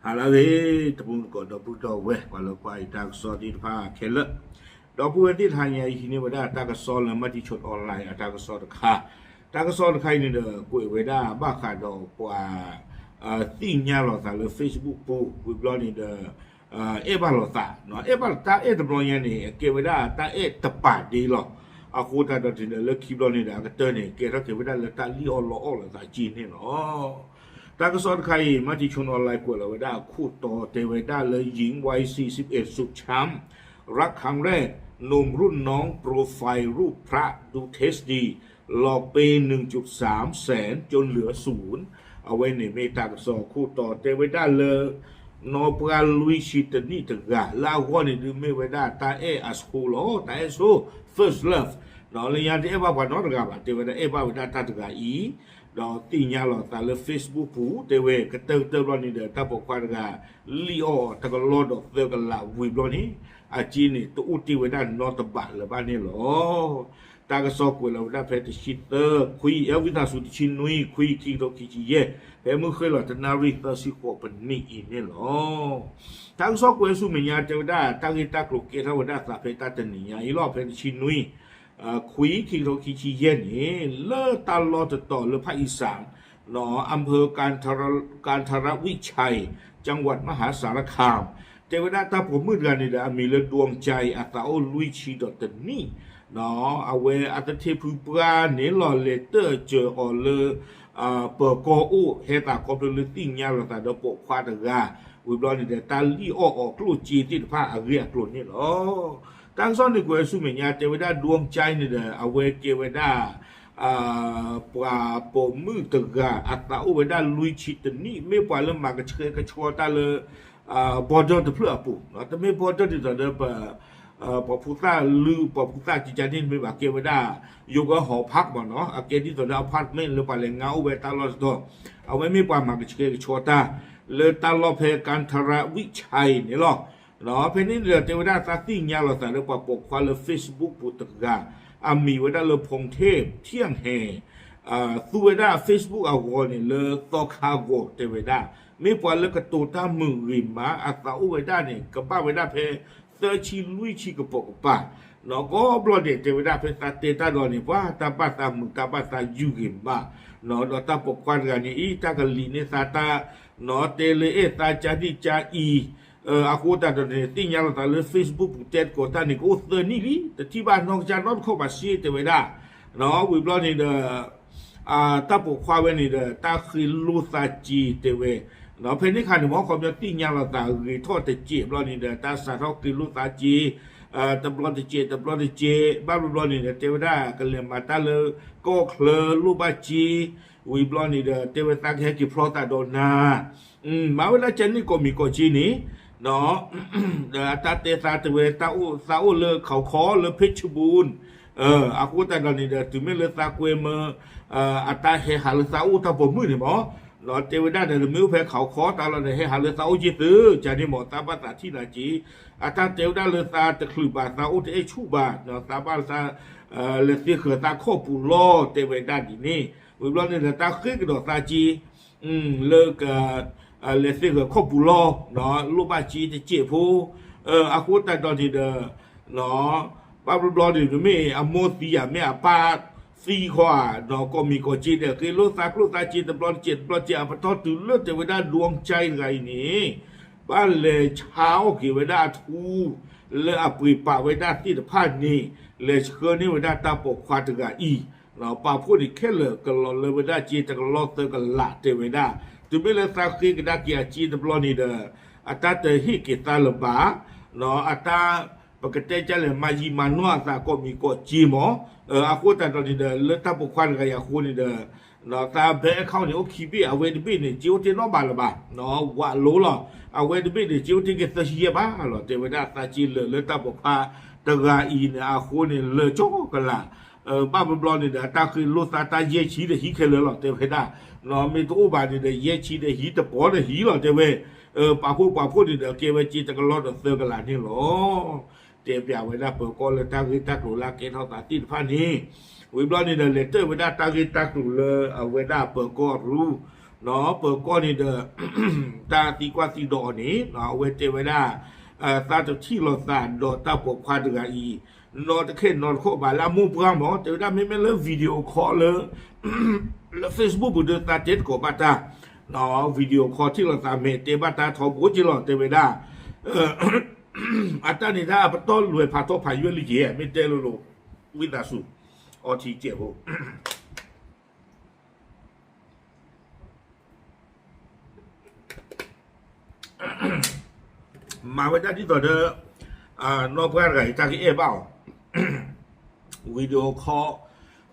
ဟါလၢအဂ့ၤ တမူတကိးဒီပုၢ်ဒီဝဲၢ် ပှၤလၢကွၢ်အံၤတၢ်ကစီၣ်သ့ၣ်တဖၣ်ခဲလၢာ်, ဒီပုၢ်ဝဲၢ်သ့ၣ်တဟါညါအံၤ ဟံးန့ၢ်ဝဲဒၣ်တၢ်ကစီၣ်လၢ Matichon Online အတၢ်ကစီၣ်တခါ, တၢ်ကစီၣ်တခါအံၤန့ၣ်ဒီး ကွဲးဝဲဒၣ်ဘၣ်ဃးဒီးပှၤ သ့ၣ်ညါလိာ်သးလၢ Facebook ပူၤ ဝံၤဘျီန့ၣ်ဒီး အဲၣ်ဘၣ်လိာ်သး, အဲၣ်ဘၣ်တၢ်အဲၣ်တဘျီညါန့ၣ် အကဲဝဲဒၣ်တၢ်အဲၣ်တပာ်ဒ့လီၤ. အဃိသတးဒီးန့ၣ်ဒီး လၢခံဘျီန့ၣ်ဒီး အကတၢၢ်န့ၣ် ကဲထီၣ်က့ၤဝဲဒၣ်လၢတၢ်လံၣ်အီၣ်လီအီၣ်လိာ်သးက့န့ၣ်လီၤ. တၢ်ကစီၣ်တခါအံၤ Matichon Online ကွဲးလီၤဝဲဒၣ်အခိၣ်တီတဲဝဲဒၣ်လၢ หญิงวัยสี่สิบเอ็ดสุดช้ำ รักครั้งแรก หนุ่มรุ่นน้องโปรไฟล์รูปพระดูเทสดี หลอกเปย์ หนึ่งจุดสามแสน จนเหลือศูนย์ အဝဲန့ၣ်မ့ၢ်တၢ်ကစီၣ်အခိၣ်တီတဲဝဲဒၣ်လၢ နီၢ်ပှၢ်လွံၢ်ဆံတနံၣ်တဂၤ လၢအဂီၢ်န့ၣ်ဒုးမ့ၢ်ဝဲဒၣ်တၢ်အဲၣ်အဆိလီၤ, တၢ်အဲၣ်ဆိ first love လၢညါတအဲၣ်ဘၣ်ပှၤနီတဂၤဘၣ် တဲဝဲဒၣ်အဲၣ်ဘၣ်ဝဲဒၣ်တၢ်တဂၤအံၤ, ဒီးသ့ၣ်ညါလိာ်သးလၢ Facebook ပူၤ တဲဝဲကတၢၢ်ကတၢၢ်ဘျီန့ၣ်ဒီး တၢ်ပိာ်ခွါတဂၤ လံၣ်အီၣ်တကလီၢ်ဒီးသၢကလးဝံၤဘျီန့ၣ် အက့န့ၣ် တအိၣ်တ့ၢ်ဝဲဒၣ်နီတဘးလၢၤဘၣ်န့ၣ်လီၤ. တၢ်ကစီၣ်ကွဲးလီၤဝဲဒၣ်ဖဲတဆံသၢ ခွံ အဝံသးစူၤ တဆံနွံ ခွံ ခံကထိခံဆံယဲၢ် ဖဲမုၢ်ဃ့ၢ်လီၤတနၣ်ရံၣ်သၢဆံဃိးပနံးအံၤန့ၣ်လီၤ. တၢ်ကစီၣ်ကွဲးဆူမဲာ်ညါတဲဝဲဒၣ် တၢ်ဂ့ၢ်တၢ်ကျိၤကဲထီၣ်ဝဲဒၣ်သးဖဲတၢ်တနံၤညါအံၤလီၤ ဖဲတဆံနွံ ခွံ ခံကထိခံဆံယဲၢ်န့ၣ် လၢတၢ်လီၢ်တတီၤလၢဖၣ်အံစၣ် อำเภอกันทรวิชัย จังหวัดมหาสารคาม တဲဝဲဒၣ်တၢ်ပိာ်မုၣ်တဂၤန့ၣ်ဒီး အမံၤလၢ ดวงใจ အသးအိၣ်လွံၢ်ဆံဒီးတနံၣ် အဝဲအသထ့ၣ်ဖုပှၢ်န့ၣ်လီၤ လဲၤတၢၢ်စၢၤအီၤလၢ ပၢၤကီၢ်အိၣ် ဟဲသးခီဖျိလၢသ့ၣ်ညါလိာ်သးဒီးပိာ်ခွါတဂၤ ဝံၤဘျီန့ၣ်ဒီး တၢ်လံၣ်အီၣ်အီၤကျိၣ်စ့သ့ၣ်တဖၣ်အဂ့ၢ်အကျိၤန့ၣ်လီၤ. တၢ်ကစီၣ်န့ၣ်ကွဲးဆူမဲာ်ညါတဲဝဲဒၣ် ดวงใจ န့ၣ်ဒီး အဝဲကဲဝဲဒၣ် ပှၤပိာ်မုၣ်တဂၤ အသးအိၣ်ဝဲဒၣ်လွံၢ်ဆံတနံၣ် မ့ၢ်ပှၤလၢမၤကဆှဲကဆှီတၢ်လၢ border တဖျၢၣ်အပူၤ, တမ့ၢ် border ဒ်သိးဒီး ပ ပှၤဖိသၣ်လုၢ် ပှၤဖိသၣ်ကကန့ၣ် တမ့ၢ်ဘၣ် ကဲဝဲဒၣ် ယိၤကဟီၣ်ဖးကမးနီၤ အကဲဒ်သိးဒီး apartment လၢပှၤလဲၤငါအိၣ်ဝဲတၢ်လီၢ်တတီၤ, အဝဲမ့ၢ်ပှၤမၤကဆှဲကဆှီတၢ် လၢတၢ်လီၢ်ဖဲ กันทรวิชัย န့ၣ်လီၤ. ဖဲန့ၣ်န့ၣ်ဒီး တဲဝဲဒၣ်သးသ့ၣ်ညါလိာ်သးလၢပှၤပိာ်ခွါလၢ Facebook ပူၤတဂၤ အမံၤဝဲဒၣ်လၢ พงเทพเที่ยงแห่ သူဝဲဒၣ် Facebook အဂီၤန့ၣ် လၢသီခါဂီၤတဲဝဲဒၣ် မ့ၢ်ပှၤလၢကတိၤတၢ်မုာ်ဂ့ၤမး အသးအိၣ်ဝဲဒၣ်န့ၣ် ကဘၣ်ဝဲဒၣ်ဖဲ သၢဆံလွံၢ်ဆံကပိာ်ကပၤ, နီၢ်ကီၢ်ဘျီန့ၣ် တဲဝဲဒၣ်ဖဲသးတဲတၢ်ဒီးန့ၣ် ပှၤတၢ်ဘၣ်သးမုာ်တၢ်ဘၣ်သးယုၢ်ဂ့ၤမး, ဒီးတၢ်ပိာ်ခွါတဂၤန့ၣ်အံၤ တၢ်ကလံၤန့ၢ်သးတၢ် နီၢ်တဲလၢအဲၣ်သးကၢဒံၣ်ကၢအံၤ, အဃိသတးဒီးန့ၣ် သ့ၣ်ညါလိာ်သးလၢ Facebook ပူၤတဲသကိးတၢ်န့ၣ် ကအိၣ်သၢနံၣ်လံ တထံၣ်ဘၣ်နီၢ်ကစၢ်နီတခီၣ်ဘၣ်စ့တဲဝဲဒၣ်, ဝံၤဘျီန့ၣ်ဒီး တၢ်ပိာ်ခွါဝဲန့ၣ်ဒီး တၢ်ဃ့လိသးက့တဲဝဲ, ဖဲန့ၣ်ခါန့ၣ် မ်ခီပညီသ့ၣ်ညါလိာ်သးဂ့ၤထီၣ်တစဲးဘျီန့ၣ်ဒီး တၢ်စးထီၣ်ဃ့လိသးက့ တဘျီတစဲး တဘျီတစဲး ဘၣ်ဘျီဘျီန့ၣ်ဒီး တဲဝဲဒၣ်ကလဲၤမၤတၢ်လၢ ကီၢ်ချၢလိၣ်ဘၣ်က့, ဝံၤဘျီန့ၣ်ဒီး တဲဝဲသးကဟဲက့ၤဖျီသးဒီးနၤ မၤဝဲဒၣ်ကဲန့ၣ်ကိးမံၤကိးက့န့ၣ်, ဒီးအတၢ်တဲသးတဲဝဲ သးအိၣ်လၢခီခီလၢ เพชรบูรณ์ အဃိသတးဒီးန့ၣ်ဒီး တုၤမ့ၢ်လၢသးကွဲမၢ အတၢ်ဟဲဟးလၢသးအိၣ်တၢ်ပိာ်မုၣ်န့ၣ်မး, တဲဝဲဒၣ်ဒီး မ့ၢ်အိၣ်ဖဲခီခီတၢ်လီၢ်ဒီး ဟဲဟးလၢသးအိၣ်က့သု ကန့ၣ်မး သးဘၣ်သးထံၣ်သးက့, အတၢ်တဲဝဲဒၣ်လၢသးတချုးဘၣ် သးအိၣ်တအဲၣ်ဆူၣ်ဘၣ် သးဘၣ်သး လဲၤသ့ဃၢၤသးခီၣ်ပူၤလီၤ တဲဝဲဒၣ်ဒ်န့ၣ်, ဝံၤဘျီန့ၣ်ဒီး တၢ်ဃ့ကဒီးသးက့ လၢက လဲၤသ့ဃၢၤခီၣ်ပူၤလီၤ, လိၣ်ဘၣ်က့တစဲးဖိ, အဃိသတးဒီးန့ၣ်ဒီး ဘၣ်ဘျီဘျီန့ၣ် မ့ၢ်အမိၢ်သံဧါ မ့ၢ်အပၢ်သံခီဧါ, ကိးမံၤကိးက့ဒီး ဃ့လိသးကျိၣ်သးက့ တဘျီတစဲး တဘျီတစဲး အပတီၢ်တုၤလၢတဲဝဲဒၣ် ဒွင်းကၠဲတဂၤအံၤန့ၣ် ဘၣ်လဲၤဆါအီၣ်က့ၤဝဲဒၣ်အထူ လၢအပှ့ၤပာ်ဝဲဒၣ်သ့ၣ်တဖၣ်န့ၣ် လဲၤဆှၢန့ၢ်ဝဲဒၣ်တၢ်ပိာ်ခွါတဂၤအံၤ, ပာ်ဖှိၣ်န့ၣ်ခဲလၢာ်ကလီၤလၢဝဲဒၣ်က့တကလီၢ်သၢကလးတဲဝဲဒၣ်, တုၤမ့ၢ်လၢသးဃ့ကဒါက့ၤအက့တဘျီန့ၣ်ဒီး အတၢ်တဟ့ၣ်က့ၤသးလၢၤဘၣ်, အတၢ် ပကတဲကလဲၣ် မၤယံာ်မၤနီၢ်အသးကိးမံၤကိးက့မး, အဃိသတးဒီးန့ၣ်ဒီး လၢတၢ်ပိာ်ခွါတဂၤအံၤအဃိန့ၣ်ဒီး သး bank account န့ၣ် အိၣ်ခံဘ့ၣ် အဝဲတဘ့ၣ်န့ၣ် က့အိၣ်တ့ၢ်နီတဘးလၢၤဘၣ်, ဝးလိလီၤ, အဝဲတဘ့ၣ်န့ၣ် က့အိၣ်တ့ၢ်က့ၤသၢဆံယဲၢ်ဘးလီၤ တဲဝဲဒၣ်သးက့လၢာ်လၢတၢ်ပိာ်ခွါတဂၤအံၤန့ၣ် အဃိန့ၣ် လၢာ်ကၠီကလး ဘၣ်ဘျီဘျီန့ၣ်ဒီး အတၢ်ဃ့လိသးတၢ်ယဲၢ်ဆံဒီးဟံးခဲလၢာ်လီၤ တဲဝဲဒၣ်, မ့ၢ်တအိၣ်ဘၣ်န့ၣ်ဒီး ယဲၢ်ဆံဒီးဟံးတပီၤဒီးဟံးလီၤ တဲဝဲ, ပာ်ဖှိၣ်ပာ်ဖှိၣ်န့ၣ်ဒီး ကဲဝဲက့တကလီၢ်ဒီးသၢကလးန့ၣ်လီၤ. တဲပျးဝဲဒၣ်ပၢၤကီၢ်လၢတၢ်ဂ့ၢ်တၢ်ကျိၤလၢအကဲထီၣ်သးသ့ၣ်တဖၣ်န့ၣ်, ဝံၤဘျီန့ၣ်ဒီး လဲၤတၢၢ်ဝဲဒၣ်တၢ်ဂ့ၢ်တၢ်ကျိၤလၢအဝဲဒၣ်ပၢၤကီၢ်အရူ ပၢၤကီၢ်န့ၣ်ဒီး တၢ်သံကွၢ်သံဒိးအီၤန့ၣ် အဝဲတဲဝဲဒၣ် သးတထံၣ်လိာ်သးဒီးတၢ်ပိာ်ခွါတဂၤအံၤ နီတခဲနီတခီဘၣ် လၢအမိၢ်ပှၢ်မး တဲဝဲဒၣ် မ့မ့ၢ်လၢ video call လၢ လၢ Facebook ပူၤဒီးသးတဲတကိးဘၣ်တၢ် video call ထံၣ်လိာ်သး မ့ၢ်တဲဘၣ်တၢ်ထီဘိက့လီၤ တဲဝဲဒၣ် အတၢ်န့ၣ်တၢ်ပတီၢ်လွဲၤဖးထီဖးယွဲၢ်လံက့ၤ မ့ၢ်တဲလိၤလိၤ ဝံသးစူၤ အီထံကဲးဖိ မၤဝဲဒၣ်ဒ်သိးဒီး နီၢ်ပှၢ်တဂၤအံၤ တၢ်ကအဲၣ်ဘၣ်အီၤ video call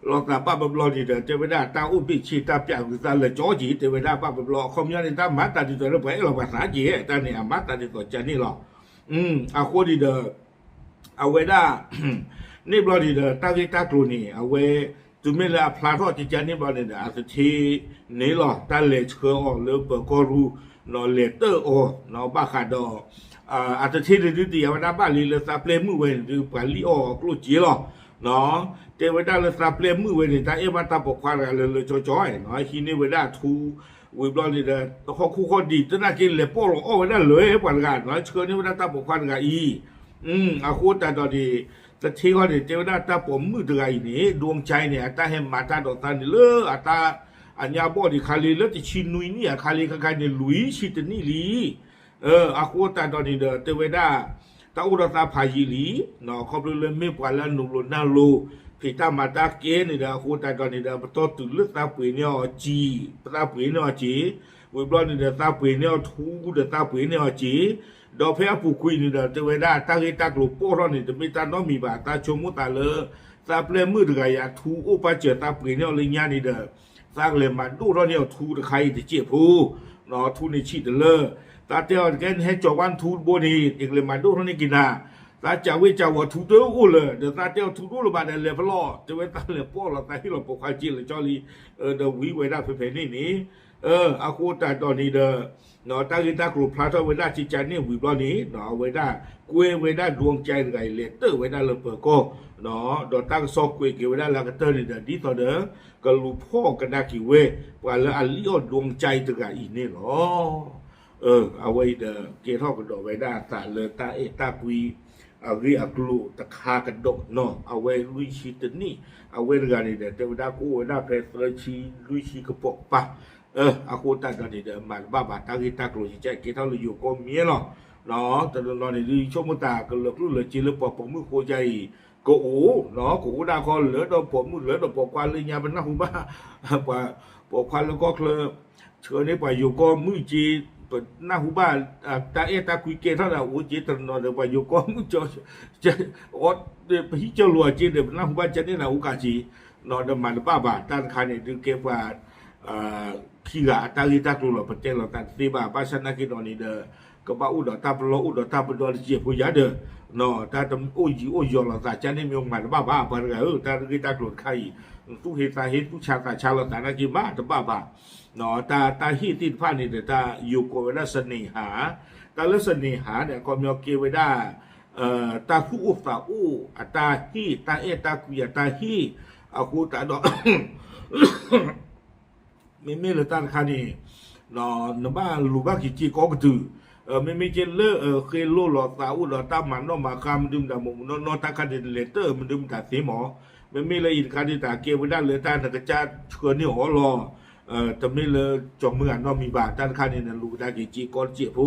လိာ်သးဘၣ်ဘျီဘျီန့ၣ်ဒီး တဲဝဲဒၣ်တၢ်အိၣ်ဘ့ၣ်ဆ့ တၢ်ပျးကွံာ်သးလၢာ်ကၠီက့ၤ တဲဝဲဒၣ်ဘၣ်ဘျီဘျီ အခီပညီန့ၣ် တၢ်မၤတၢ်ဒ်သိးဒီးပှၤအဲၣ်လီၤပှၤသးက့ၤ တၢ်န့ၣ် အမၤတၢ်ဒ်သိးကန့ၣ်လီၤ. အဃိန့ၣ်ဒီး အဝဲဒၣ် န့ၣ်ဘျီန့ၣ်ဒီး တၢ်ဂ့ၢ်တၢ်ကျိၤန့ၣ် အဝဲ တုၤမ့ၢ်လၢအဖျါထီၣ်ကကန့ၣ်ဘျီန့ၣ်ဒီး အသထ့ န့ၣ်လီၤ တၢ်လဲၤဆှၢအီၤလၢပၢၤကီၢ်ရူ လဲၤတၢၢ်အီၤ ဘၣ်ဃးဒီး အသထ့န့ၣ်ဒုးတယၤဝဲဒၣ်ဘၣ်လံ လၢသးပျဲၢ်မုၣ်ဝဲန့ၣ်ဒုး ပှၤလံၣ်အီၣ်အကျိၣ်စ့လီၤ. တဲဝဲဒၣ်လၢသးပျဲၢ်မုၣ်ဝဲန့ၣ် တၢ်အဲၣ်ဘၣ်တၢ်ပိာ်ခွါတဂၤလၢလၢကၠီကၠီ ဟံးန့ၢ်ဝဲဒၣ်ထူ ဝံၤဘျီန့ၣ်ဒီး ဟီၣ်ခိၣ်ဟီၣ်ဒံး တနာ်က့လဲၤပီၣ်လီၤအီၣ်ဝဲဒၣ်လၢပှၤတဂၤ ဆှၢန့ၢ်ဝဲဒၣ်တၢ်ပိာ်ခွါတဂၤအံၤ အဃိသတးဒီးန့ၣ် သထ့ဃီန့ၣ် တဲဝဲဒၣ်တၢ်ပိာ်မုၣ်တဂၤအံၤန့ၣ် ဒိကၠဲန့ၣ် အတၢ်ဟဲမၤတၢ်ဒီးသးန့ၣ်လၢအတၢ် အညါဘီၣ်န့ၣ် ခါလံလၢတဆံနွံနံၣ် အခါလံခါခါန့ၣ် လွံၢ်ဆံတနံၣ်လံ. အဃိသတးဒီးန့ၣ်ဒီး တဲဝဲဒၣ် တၢ်အိၣ်ဒီးသးဖးယံာ်လံ ခီဖျိလၢမ့ၢ်ပှၤလၢအနုာ်လိၤနၢ်လိၤ ဖံးတၢ်မၤတၢ်ကဲန့ၣ်ဒီး အဃိသတးဒီးန့ၣ်ဒီး ပတီၢ်တုၤလၢသးပှ့ၤန့ၢ်အီၤစ့ သးပှ့ၤန့ၢ်အီၤစ့ ဝံၤဘျီန့ၣ်ဒီး သးပှ့ၤန့ၢ်အီၤထူဒီးသးပှ့ၤန့ၢ်အီၤစ့ ဒီးဖဲအပူၤကွံာ်န့ၣ်ဒီး တဲဝဲဒၣ်တၢ်ဂ့ၢ်တၢ်ကျိၤပိာ်ထီၣ်န့ၣ် တမ့ၢ်တၢ်နီတမံၤဘၣ် သးဆိကမိၣ်သးလၢ သးပျဲၢ်မုၣ်တဂၤအံၤ အထူအိၣ်ပၢ်စၢၤသးပှ့ၤန့ၢ်အီၤလၢညါန့ၣ်ဒီး သးကလဲၤမၤဒိၣ်ထီၣ်န့ၢ်အီၤထူတခါအံၤတစဲးဖိ ထူန့ၣ်ဆံးတလၢ သးတဲအီၤတကဲ နဟဲကၠီၤဝဲနထူတဘိန့ၣ် ယကလဲၤမၤဒိၣ်ထီၣ်န့ၢ်က့ၤနၤ သးကးဝ့ၢ်ကးဝီၤထူတအိၣ်လၢၤ ဒီးသးတဲအီၤထူတအိၣ်လၢၤဘၣ်ဒီး လဲၤဖဲလဲၣ် တဲဝဲသးလဲၤပီၣ်လီၤ သးဟ့ၣ်လီၤပိာ်ခွါစ့လၢာ်ကၠီလံ ဒီးဝံၤဝဲဒၣ်ဖဲဖဲန့ၣ်န့ၣ် အဃိသတးဒီးန့ၣ်ဒီး တၢ်ဂ့ၢ်တၢ်ကျိၤဖျါထီၣ်ဝဲဒၣ်ကကန့ၣ်ဝံၤဘျီန့ၣ် အဝဲဒၣ်ကွဲဝဲဒၣ်ဒိကၠဲတဂၤအံၤ လဲၤတၢၢ်ဝဲဒၣ်လၢပၢၤကီၢ် ဒီးတၢ်ကစီၣ်ကွဲးက့ၤဝဲဒၣ်လၢအကတၢၢ်န့ၣ်ဒီး ဒ်သိးဒီး ကလူၤဖီၣ်ကဒါက့ၤဝဲ ပှၤလၢအလံၣ်အီၣ်ဒိကၠဲတဂၤအံၤန့ၣ်လီၤ. အဝဲအံၤဒီး ကဲထီၣ်ကဒီးဝဲဒၣ်အသးလၢတၢ်အဲၣ်တၢ်ကွံ အဂ့ၢ်အကျိၤတခါကဒီးနီၤ အဝဲလွံၢ်ဆံတနံၣ် အဝဲတဂၤန့ၣ်ဒီး တဲဝဲဒၣ်ကအိၣ်ဝဲဒၣ်ဖဲသၢဆံလွံၢ်ဆံကပိာ်ကပၤ အဃိသတးဒီးန့ၣ်ဒီး မၤတဘၣ်ဘၣ် တၢ်ဂ့ၢ်တၢ်ကျိၤယကဲကဲထီၣ်လၢယိၤကီၢ်မ့ၢ်လီၤ. တနီၤနီၤန့ၣ်ဒုး ယဆိကမိၣ်သးကလၢာ်ကျိၣ်လၢာ်စ့လၢပှၤပိာ်မုၣ်ဃိကါအံၤ ကအိၣ်နီၤ ကအိၣ်ဒၣ်ခီလၢဒီးပိာ်မုၣ်လၢဒီးပိာ်ခွါလၢညါပနၢ်ဟူဘၣ် ပှၤပိာ်ခွါလၢကီၢ်ချၢ ဆှၢန့ၢ်ပှၤယိၤကီၢ်မုၣ်က့ ပနၢ်ဟူဘၣ် တၢ်အဲၣ်တၢ်ကွံကဲထီၣ်ဒၣ်အိၣ်က့ တနီၤဒီးပှၤယိၤကီၢ်မုၣ်ကၠီ ပဟံၣ်ကၠီလိာ်အီၤက့ဒီး ပနၢ်ဟူဘၣ်ကန့ၢ်နၤအိၣ်ကးက့ ဒီးမၤတဘၣ်ဘၣ် တၢ်တခါန့ၣ်ဒုးကဲပှၤ ခံဂၤအတၢ်ဂ့ၢ်တၢ်ကျိၤလီၤ ပတဲလီၤသးတသ့ဘၣ် ဘၣ်ဆၣ်နာ်က့ဒီးန့ၣ်ဒီး ကဘၣ်အိၣ်ဒီးတၢ်ပလီၢ်အိၣ်ဒီးတၢ်ပဒီတစဲးဖိယၤဒီး တၢ်တအိၣ်ယံၤအိၣ်ယီၤလိာ်သးကန့ၢ်မ့ၢ်မၤတဘၣ်ဘၣ် ပှၤတဂၤဧၢ တၢ်ဂ့ၢ်တၢ်ကျိၤတခါအံၤ သူၣ်ဟ့သးဟ့သူၣ်ဆါသးဆါလိာ်သးနာ်က့မၤတဘၣ်ဘၣ် တၢ်ဟ့ၣ်သ့ၣ်တဖၣ်န့ၣ်ဒီး တၢ်ယိၤကိးဝဲဒၣ်စန့ၤဟး တၢ်လၢစန့ၤဟးန့ၣ် အခီပညီကဲဝဲဒၣ် တၢ်သူၣ်အိၣ်သးအိၣ်အတၢ်ဟ့ၣ် တၢ်အဲၣ်တၢ်ကွံအတၢ်ဟ့ၣ် အဃိသတးဒီး မ့မ့ၢ်လၢတၢ်တခါန့ၣ် နဘၣ်လူၤဘၣ်က့ၤစ့ကိးကတုၤ မ့မ့ၢ်က့လၢဃ့လိၢ်လိာ်သးအိၣ်ဒီးတၢ်မၤနီၣ်မၤဃါမနုၤမတၤ မိၢ်မနီၢ်နီၢ်တၢ်ခါန့ၣ် လဲၤတၢၢ်မနုၤမတၤသ့မး မ့မ့ၢ်လၢအံၤတခါန့ၣ် တၢ်ကဲဝဲဒၣ်လၢတၢ်နကစၢ်ဆှၢန့ၢ်အီၤလီၤ တမ့ၢ်လၢကၠီၤမုၢ်ဂၤနီတမံၤဘၣ် တၢ်တခါန့ၣ် နလူၤကဒါက့ၤစ့ကိးတစဲးဖိ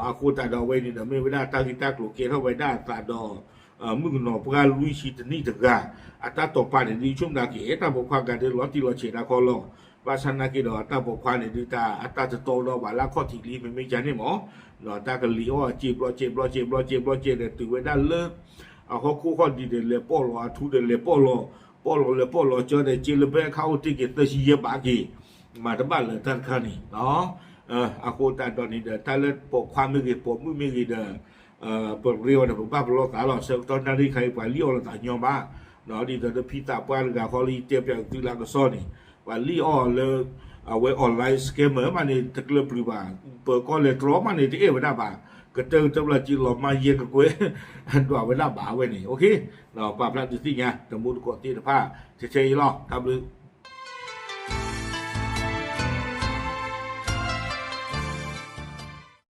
အဃိသတးဒီးအဝဲန့ၣ်ဒီး မ့ၢ်ဝဲဒၣ်တၢ်ဂ့ၢ်တၢ်ကျိၤကဲထီၣ်ဝဲဒၣ်အသးဒီး မုၣ်ကနီၤပှၢ်လွံၢ်ဆံတနံၣ်တဂၤ အတၢ်တိာ်ပာ်န့ၣ်ဒုး ဆိကမိၣ်က့ၤ တၢ်ပိာ်ခွါဂၤဒုးလီၤတံၢ်လီၤဆဲးတၢ်ခီလီၤ ဘၣ်ဆၣ်နာ်က့ဒီး တၢ်ပိာ်ခွါန့ၣ်ဒုး တၢ်အတၢ်တတီဒီးဘၣ်လၢခီၣ်ထံးလံ မ့မ့ၢ်ကန့ၣ်မး တၢ်ကလံၤအီၣ်စ့ဘျီစဲးဘျီစဲးဘျီစဲးဘျီစဲးဒီး တုၤဝဲဒၣ်လၢ အဟီၣ်ခိၣ်ဟီၣ်ဒံးဒီး လဲၤပီၣ်လီၤအထူဒီး လဲၤပီၣ်လီၤ ပီၣ်လီၤလဲၤပီၣ်လီၤကၠီဒီး စ့လၢဘဲခါအိၣ်တ့ၢ်က့ၤသၢဆံယဲၢ်ဘးက့ၤ မၤတဘၣ်လၢတၢ်တခါန့ၣ် အဃိသတးဒီးန့ၣ်ဒီး တၢ်လၢပိာ်ခွါမ့ၢ်ဂ့ၤ ပိာ်မုၣ်မ့ၢ်ဂ့ၤဒီး ပရ့အီၤဒီး ပဘၣ်ပလီၢ်သးလီၤ ဆၢကတီၢ်နၣ်ရံၣ်ခါအံၤ ပှၤလံၣ်အီၣ်လိာ်သးညီဘၣ် ဒ်သိးဒီးဖံသးပှၢ်တဂၤဃီလၢယတဲပျးသုလၢကစီၣ်န့ၣ် ပှၤလံၣ်အီၣ်လၢ အဝဲ online scammer မးန့ၣ် တကျၢၤပျုၤဘၣ် ပၢၤကီၢ်လဲၤတြီမးန့ၣ် တအဲၣ်ဝဲဒၣ်ဘၣ် ကတၢၢ်ကတၢၢ်ဘျီက့လီၤမၢ်ယဲၢ်ကကွဲၢ် ဒွးဝဲဒၣ်ဘၣ်ဝဲန့ၣ် ပာ်ဖျါဒုးသ့ၣ်ညါ တမူတကိးသ့ၣ်တဖၣ် ထဲထဲအံၤလီၤ တၢ်ဘျုး